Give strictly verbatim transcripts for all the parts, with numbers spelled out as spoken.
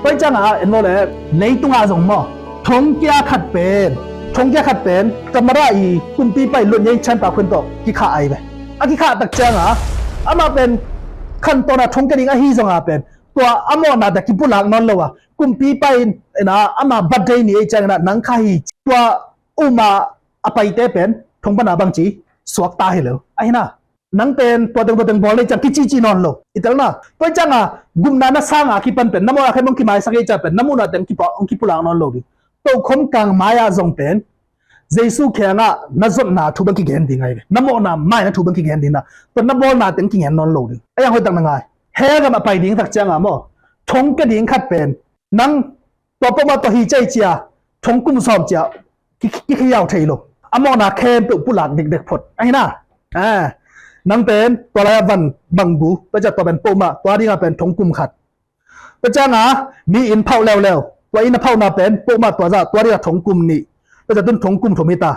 Tua hi ciangah en lo le, leitungah zong maw, thongkia khat pen, thongkia khat pen tamada i kumpipa i lunyei chanpa khun tawh kikhah ahi ve. A kikhah tak ciangah amah pen khantawnah thongkia ding ahi zongah pen tua a mawhnate kipulak nawn lo a, kumpipa in ena ama birthday ni ei ciangin ah nang kha hi, tua uma a paite pen thong pana bangci suakta hi lo. Ahi na, nang pen tua teng tua teng bawl nei ciang kicici nawn lo i telna. Tua cianga gupna na sanga kipan pen na mawhna khen mong kimaisak ei cia pen na muhna teng kipa hong kipulak nawn lo ding. Tokhom kang mai-ah zong pen Jesu kiangah na zotna thu bang kigen ding ahi ve. Na mawhna mai na thu bang kigen ding na, tua na bawlna teng kigen nawn lo ding. A yang hoih tak na ngai. Hell gam a pai ding tak cianga maw, thong kia ding khat pen nang tua poma tua hi cei cia, thong kum sawm cia ki, ki, ki, kihiau thei lo. A mawhna khempeuh pulak dekdek phot ahi na. Nang pen tua lai-a van bang gu, tua cia tua pen poma, tua dinga pen thong kum khat. Tua cianga mi inn phauh leuleu, tua inn a phauhna pen poma tua zah, tua dinga thong kum nih. Tua cia tun thong kum thum hi ta.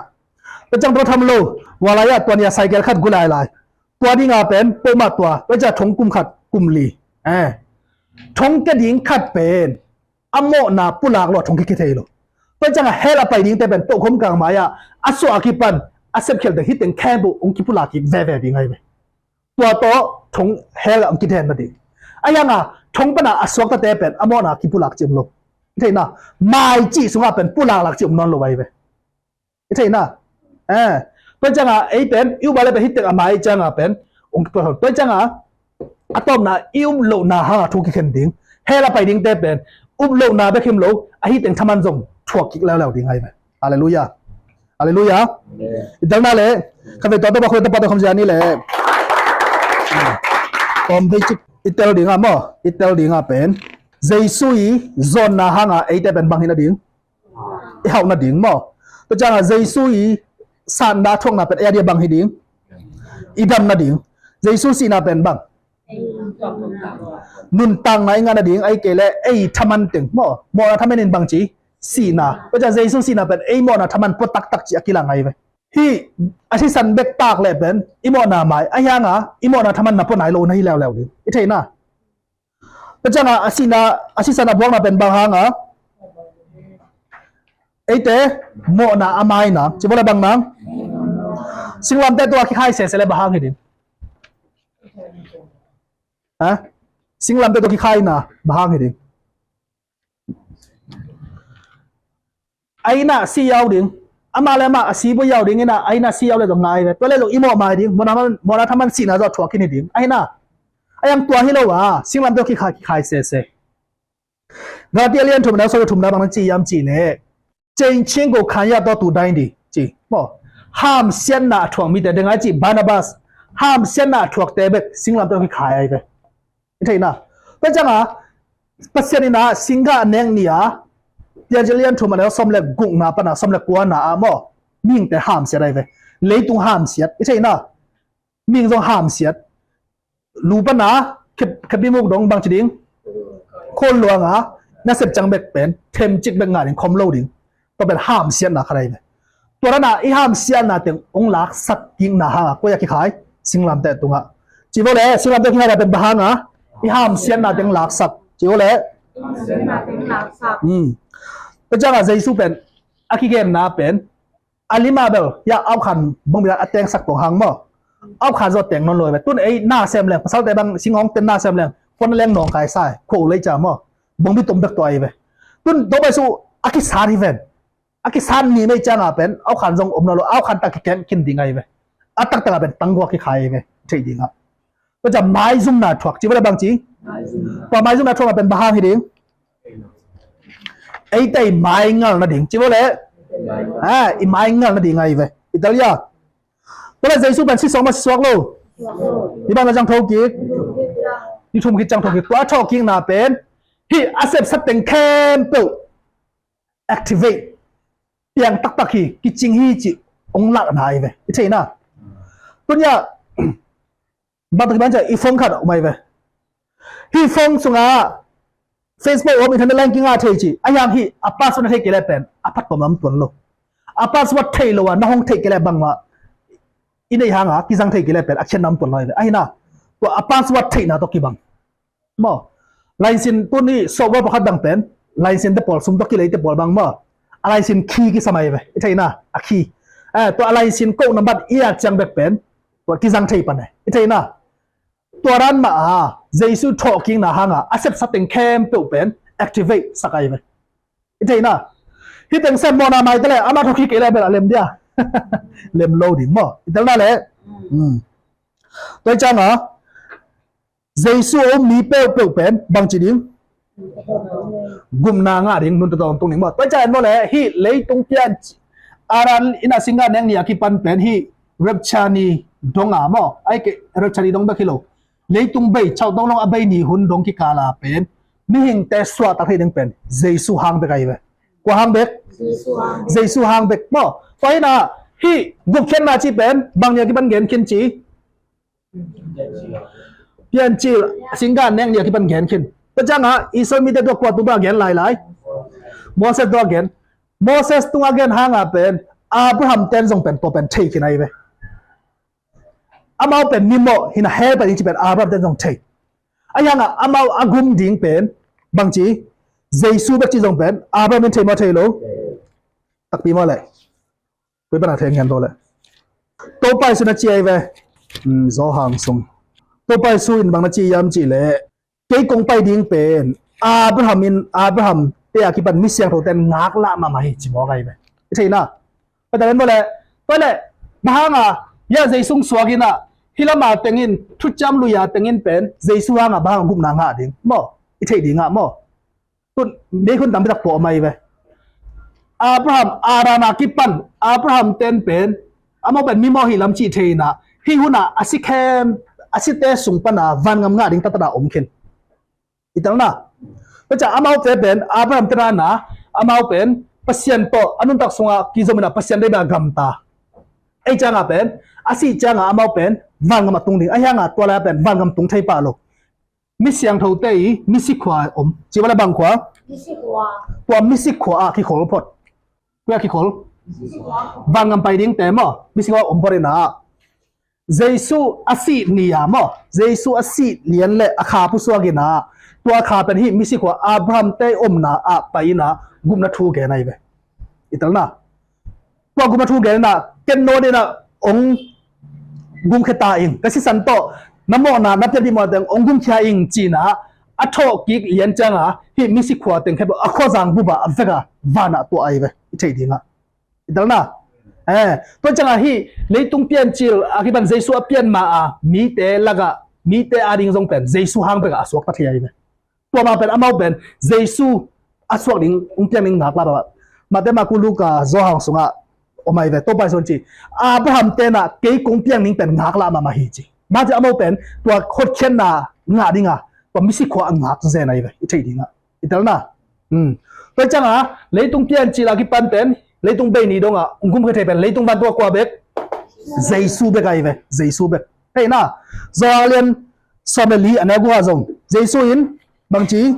Tua ciang tua tham lo, tua lai-ah tua nia cycle khat gu lailai. Tua dinga pen poma tua, tua cia thong kum khat kum li. Thong kia ding khat pen a mawhna pulak lo, thong kiki thei lo. Tua cianga hell a pai dingte pen tokhom kang mai-ah a suah a kipan a sepkhialte hiteng khempeuh hong kipulak kik veve ding ahi ve. Tua tawh thong hell hong kiden na ding. A hianga thong pana a suaktate pen a mawhna kipulak ci om lo. I theihna, mai cih sungah pen pulaklak ci om nawn lo ahi ve. I theihna. Tua cianga ei pen i upa le pen hiteng a mai cianga pen hong kipulak. Tua cianga a tawpna i up lohna hanga thu kikhen ding. Hell a pai dingte pen up lohna bek him lo, a hiteng thaman zong thuak kik leuleu ding ahi ve. Halleluiah. Halleluiah. I telna le khavei tua tawpa khoi tawpa tawh kham zia ni le kawm vei cik i tel dinga maw, i tel dinga pen Jesu i zawnna hanga eite pen bang hi na ding? I hauh nading maw? Tua cianga Jesu i sanna thuakna pen ei a dia bang hi ding? I dam nading. Jesu sihna pen bang? Nuntakna i ngah nading, ahih kei le ei thaman teng maw? Mawhna thaman in bang ci? Sihna. Tua cianga Jesu sihna pen ei mawhna thaman pua taktak ci a kilang ahi ve. Hih a sisan bek tak le pen i mawhna mai, a hianga i mawhna thaman na pua nai lo na hi leuleu ding. I theihna. Tua cianga a sihna, a sisan a buakna pen bang hanga eite mawhna a maina ci bawle bang nang? Singlamteh tua kikhai sese le bang hang hi ding? Ha? Singlamteh tua kikhaina bang hang hi ding? A inn ah si yau ding. Amah le amah a si bui yau ding ina, a inn ah si yau le zong ngai ve. Tua le zong i mawh mai ding. Mawhna thaman, mawhna thaman sihna zong a thuak khin hi ding. Ahi na. A yang tua hi lo a singlamteh kikhai, kikhai sese. Galati a lian thum a neu sawm le thumna bang na ci hiam cih leh, ကျိန်ခြင်းကို ခံရသောသူတိုင်းသည် ci maw, hamsiatna a thuak mite, dengai ci Barnabas, hamsiatna a thuakte bek singlamteh kikhai ahi ve. I theihna. Tua cianga Pasian ina singgah a nek ni a, Galati a lian thum a neu sawm le gukna pana sawm le kuana ah maw, mihingte hamsiat ahi ve. Leitung hamsiat. I theihna. Mihing zong hamsiat. Lu pana khe, khepimuk dong bang ci ding? Khol luanga nasep ciang bek pen themcik bek ngah ding, khom lo ding. Tua pen hamsiatna khat ahi ve. Tua dana i hamsiatna teng hong laksak kikna hanga koi a kikhai? Singlamteh tungah. Ci vo le singlamteh kikhai na pen bang hanga i hamsiatna teng laksak? Ci vo le. Tua cianga Jesu pen a kigenna pen a lima bel hia aukhan bongbi a tengsak pong hang maw? Aukhan zaw teng nawn lo ve. Tun ei na sem leng, pasalte bang singhong ten na sem leng, khuan leng nawngkai sai khuah uh lei ca maw? Bongbi tom bek tua ahi ve. Tun dobai su a kisat hi ven. A kisat ni mei cianga pen aukhan zong om nawn lo, aukhan tak kikeng kin ding ahi ve. A taktakah pen tangguak kikhai ahi ve. Theih dingah. Tua ciang maizumna thuak ci vo le bang ci? Tua maizumna thuakna pen bang hang hi ding? Eite i mai ngal nading ci vo le. Ha, i mai ngal nading ahi ve. I tel ia. Tua le Jesu pen si suak ma si suak lo? Ni bang na ciang thokik. Ni thum kik ciang thokik. Tua thawhkikna pen hih a sepsat teng khempeuh activate, piang taktak hi, kicing hi cih hong lakna ahi ve. I theihna. Tunia bangtak kiban cia i phone khat a um ahi ve. Hih phone sungah Facebook om, internet line kingah thei ci. A hiang hih a password na thei kei le pen a phat tuam lam tuan lo. A password thei lo a na hong thei kei le bangmah i neih hanga kizang thei kei le pen a khian nam tuan lo ahi ve. Ahi na. Tua a password theihna tawh kibang maw? Lainsin tuni software pakhat dang pen, lainsin te pawl, sum tawh kilei te pawl bang maw, a lainsin khi kisam ahi ve. I theihna a khi, eh, tua a lainsin code nambat i at ciang bek pen tua kizang thei pan e. I theihna tua dan mah a Jesu thawhkikna hanga a sepsa teng khempeuh pen activate sak ahi ve. I theihna hih teng sem mawhna mai ta le amah thawhkik kei le bel a lem dia. Lem lo ding maw. I telna le, um, tua cianga Jesu a um mi peuhpeuh pen bangci ding? Gupna ngah ding, nuntak tawh tung ding maw. Tua ciang en maw le, hih leitung pian, Adam in a singga nek ni a kipan pen hih rapture ni donga maw, ai ke rapture ni dong bek hi lo, leitung bei, chau dong long a bei ni hun dong kikala pen mihingte suahtak thei ding pen Jesu hang bek ahi ve. Kua hang bek? Jesu hang bek. Jesu hang bek maw. Tua hina hih gupkhiatna ci pen bang ni a kipan gen khin ci? Piancil, singga nek ni a kipan gen khin. Tua cianga Israel mite tua kua tung tua gen lailai? Moses tua gen. Moses tunga gen hanga pen Abraham ten zong pen tua pen thei khin ahi ve. Amau pen mimawh hina hel pen ci pen Abraham ten zong thei. Ahi hanga amau a gum ding pen bangci? Jesu bek ci zong pen Abraham in thei maw thei lo? Takpi maw le? Koi pana theng hian tawh le. Topa Jesu na ci ahi ve. Um, Zawhang sung. Topa Jesu in bang na ci hiam cih le, kei kong pai ding pen Abraham in, Abraham te a kipan mi siangtho ten ngaklah mahmah hi ci mawk ahi ve. I theihna. Pai ta len maw le. Pai le. Bang hanga hia Jesu suak ina hih lama tengin, thuciam lui-a tengin pen Jesu hanga bang hanga gupna ngah ding maw? I theih dingah maw? Tun mei hun tampi tak tua om ahi ve. Abraham, Adam a kipan Abraham ten pen amau pen mimawh hi lam cih thei ina, hih huna a si khem, a site sung pana vangam ngah ding taktak a om khin. I telna. Tua ciang amaute pen Abraham ten a na, amau pen Pasian tawh a nuntak sunga kizom ina Pasian deih bek a gamta. Ei cianga pen a sih cianga amau pen vangam a tung ding. Ahi hanga tua lai pen vangam tung thei pah lo. Mi siangthote i misi khua om. Ci bale bang khua? Misi khua. Tua misi khua ah kikhol phot. Tua kikhol. Misi khua. Vangam pai dingte maw? Misi khua om phot ina. Jesu a sih ni-a maw? Jesu a sih lian le a kha pusuak ina. Tua kha pen hih misi khua Abraham te omna ah pai ina gupna thu gen ahi ve. I telna. Tua gupna thu gen ina, ken no dina ong gumkhia ta ing, ka sisan tawh na mawhna na pian dih mawh teng ong gumkhia ing cina a thawhkik lian cianga hih misi khua teng khempeuh a khuazang bupa a veka vana tua ahi ve. I theih dinga. I telna. Eh, tua cianga hih leitung piancil a kipan Jesu a pian ma a mite laka mite ading zong pen Jesu hang beka a suak ta thei ahi ve. Tua ma pen amau pen Jesu a suak ding ong piang ding ngaklah baba. Mate, Maku, Luka, Johan sunga om ahi ve. Topa Jesu ci, Abraham tena kei kong piang ding pen ngaklah mahmah hi ci. Mate, amau pen tua hotkhiatna ngah dinga tua misi khua a ngak zen ahi ve. I theih dinga. I telna. Hmm. Tua cianga leitung piancil a kipan pen leitung bei ni donga ong gumkhia thei pen leitung vantung a kua bek? Jesu bek ahi ve. Jesu bek. Theihna. Johan lian sawm le li a neu guk ah zong Jesu in bangci?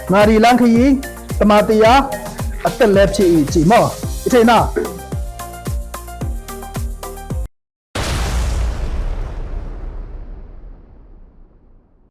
Ngari lang khe i, tamate a a tel lep ci i ci maw? I theihna.